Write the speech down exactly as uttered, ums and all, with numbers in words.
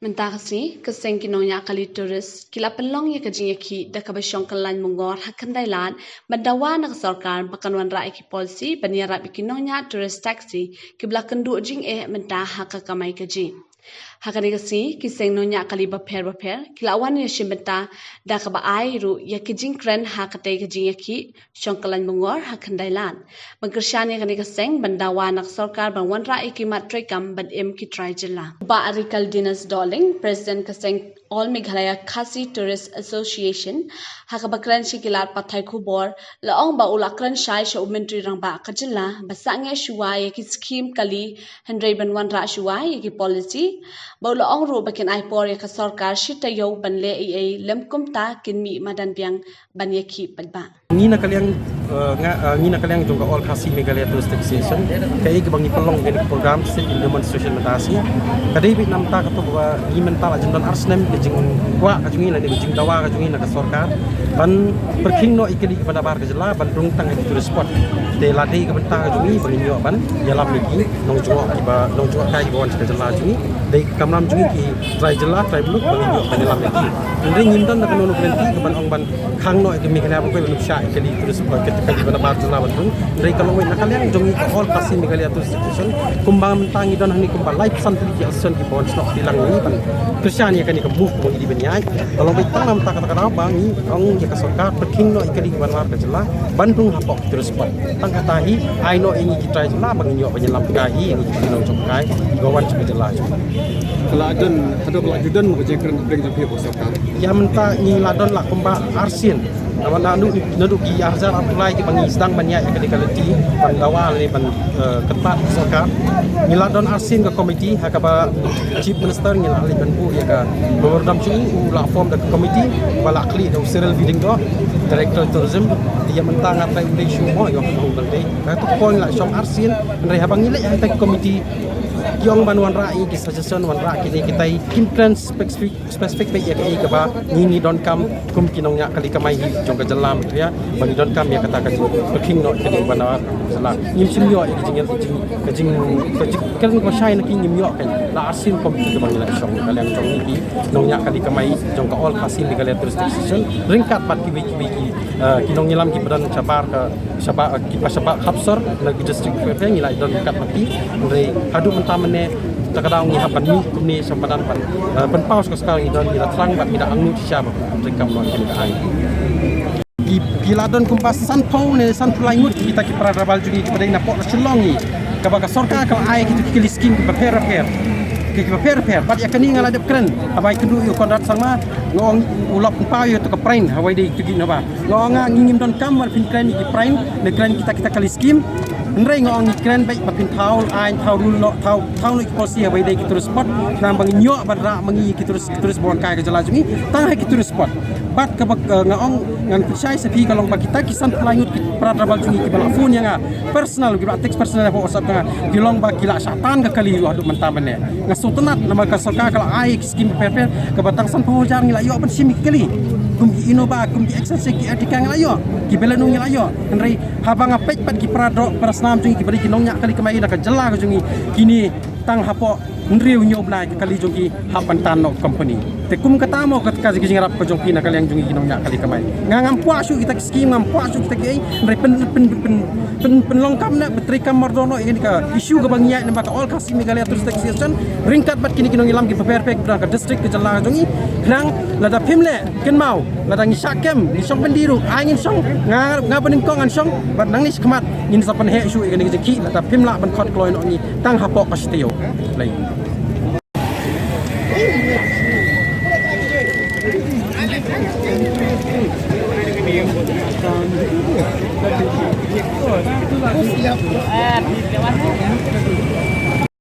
Mynta ka sngi, ka seng ki nongñiah kali tourist ki la pynlong ïa ka jingïakhih da kaba shong kyllaiñ mungor ha khyndai lad ban dawa na ka sorkar ba kan wanrah ïa ki policy ban ïarap ïa ki nongñiah tourist taxi kiba la kynduh jingeh mynta ha ka kamai kajih. Ha kane ka sngi, ki seng nongñiah kali bapher bapher ki la wan ïashim bynta da kaba ai ruh ïa ki jingkren ha katei ka jingïakhih shong kyllaiñ mungor ha khyndai lad ban kyrshan ïa kane ka seng ban dawa na ka sorkar ban wanrah ïa ki mat treikam ban im ki trai jylla. Bah Rikaldinus Dohling, President ka seng All Meghalaya Khasi Tourist Association, ha kaba kren sha ki lad pathai khubor, la ong ba u la kren shai sha u Myntri Rangbah ka jylla ba sangeh shuwa ïa ki skim kali, hynrei ban wanrah shuwa ïa ki policy. Ba u la ong ruh ba kin ai por ïa ka sorkar shi taïew ban leh ei ei, lym kumta kin mih madan biang ban ïakhih paidbah. Ngi na ka liang, eh, nga, eh, ngi na ka liang jong ka All Khasi Meghalaya Tourist Association, kaei kaba ngi pynlong kane ka program State Demonstration mynta ka sngi, ka dei beit namar kata ba ngi mynta la jin don ar snem ka jingkwah ka jong ngi lane ka jingdawa ka jong ngi na ka sorkar ban pyrkhing noh ïa kali kiba nabar ka jylla ban rung tang ha ki tourist spot. Te la dei ka bynta ka jong ngi ba ngin ïoh ban ïalam ïa ki nongjngoh kiba, nongjngohkai kiba wan sha ka jylla jong ngi. Dei ka kamram jong ngi ki trai jylla, trai muluk, ba ngin ïoh ban ïalam ïa ki. Hynrei ngim don da kano kano ka lynti kaban ong ban khang noh ïa ka Meghalaya ba kawei ban ym shah ïa kali tourist spot, ïa kali ba nabar jylla ban rung. Hynrei ka long wei na ka liang jong ngi ka All Khasi Meghalaya Tourist Association, kumba mynta ngi don hangne kumba laiphew san tylli ki association kiba wan snoh kti lang ngi ban kyrshan ïa kane ka move ba ngi dei ban ïaid. Ka long beit tang namar kata ka daw ba ngi ong ïa ka sorkar pyrkhing noh ïa kali kiba nabar ka jylla ban rung hapoh ki tourist spot. Tang kata hi, ai noh ïa ngi ki trai jylla ba ngin ïoh ban ïalam kai hi ïa ngi ki nongjngohkai kiba wan sha ka jylla jong ngi. Ka la don, haduh ka la ju don ka jingkren beiñ jong phi bad sorkar? Ïa mynta ngi la don la kumba arsien. Namar naduh, naduh ki arhajar arphew lai kiba ngi sdang ban ïaid ïa kane ka lynti ban dawa lane ban, eh, kyntait ha ka sorkar, ngi la don arsien ka komiti ha kaba Chief Minister ngi la leit ban buh ïa ka memorandum shuh, u la form da ka komiti ba la khlieh da u Cyril V Diengdoh, Director Tourism. Te ïa mynta nga trai u dei shuh mo, ïoh ka hong dang dei. Ka tu ko ngi la shong arsien, hynrei haba ngi leit ha ka komiti ki ong ban wanrah ïa ki suggestion, wanrah kine kitai, kim kren specific, specific beit ïa kaei kaba ngi ngi donkam kum ki nongñiah kali kamai hi jong ka jylla Meghalaya ba ngi donkam ïa kata ka jingpyrkhing noh ïa kane ba nabar jylla. Ngim shym ïoh ïa ka jing, ka jing, ka jing, ka jingkren ko shai na ki, ngim ïoh. Kan la arsien kum ki kaba ngi la shong ka liang jong ngi ki nongñiah kali kamai jong ka All Khasi Meghalaya Tourist Association ryngkat bad kiwei kiwei ki, eh, ki nongïalam kiba don shabar ka, shabar, eh, kiba shabar khapsor na ki district pher pher ngi la don ryngkat bad ki. Hynrei haduh mynta mynne, ta ka daw ngi hap ban mih kumne sha madan ban, eh, pynpaw sha ka sorkar ngi don, ngi la thrang bad ngi da angnud shisha ba treikam noh kin ka ai. Ki, ki la don kumba sanphew ne sanphew lai ngut kita ki para travel jong ngi kiba dei na pok na Shillong ngi, kaba ka sorkar ka la ai kita ki kali skim kiba pher pher, ki, kiba pher pher. Bad ïa kane nga la dep kren haba ïakynduh ïa u Conrad Sangma, nga ong u la pynpaw ïa uto ka prain hawei dei tu ki naba. Nga ong nga ngi ngim donkam ban pynkren ïa ki prain ne kren kita kita kali skim. Hynrei nga ong ngi kren beit ba phin thaw aiñ, thaw rule noh, thaw, thaw noh ki policy hawei dei ki tourist spot, khnang ba ngin ïoh ban rah ma ngi ki tourist, ki tourist ba wan kai ka jylla jong ngi tang ha ki tourist spot. Bad kaba, eh, nga ong ngan pynshai sha phi ka long ba kita ki sanphew lai ngut ki para travel jong ngi kiba la phone ïa nga personal, kiba la text personal hapoh WhatsApp jong nga, ki long ba ki la shah tan ka kali ruh haduh mynta mynne. Nga sngewtynnat namar ka sorkar ka la ai ki skim pher pher kaba tang sanphew hajar ngi la ïoh ban shim ïa ki kali. Kum ki Innova, kum ki Xenci, ki Ertiga ngi la ïoh, ki Baleno ngi la ïoh. Hynrei haba nga peit pat ki para doh para snam jong ngi kiba dei ki nongñiah kali kamai na ka jylla ka jong ngi, kine tang hapoh hynriew hynñiew bnai ka kali jong ki hap ban tan noh company. Te kum kata mo ka, ka jingïarap ka jong phi na ka liang jong ngi ki nongñiah kali kamai? Nga ngam kwah shuh kita ki skim, ngam kwah shuh kita kiei, hynrei pyn, pyn, pyn, pyn, pynlong kam na, pyntreikam mardor noh ïa kane ka issue kaba ngi ïaid namar ka All Khasi Meghalaya Tourist Association ryngkat bad kine ki nongïalam kiba pher pher kiba don ha ka district ka jylla ka jong ngi. Khnang lada phim leh, kynmaw, lada ngi shah kem, ngi shong byndi ruh, ai ngin shong, nga, nga banyngkong ngan shong, bad nangne shakhmat ngin sa pynheh shuh ïa kane ka jingkhih lada phim lah ban khot kloi noh ngi tang hapoh ka shi taïew. Lei.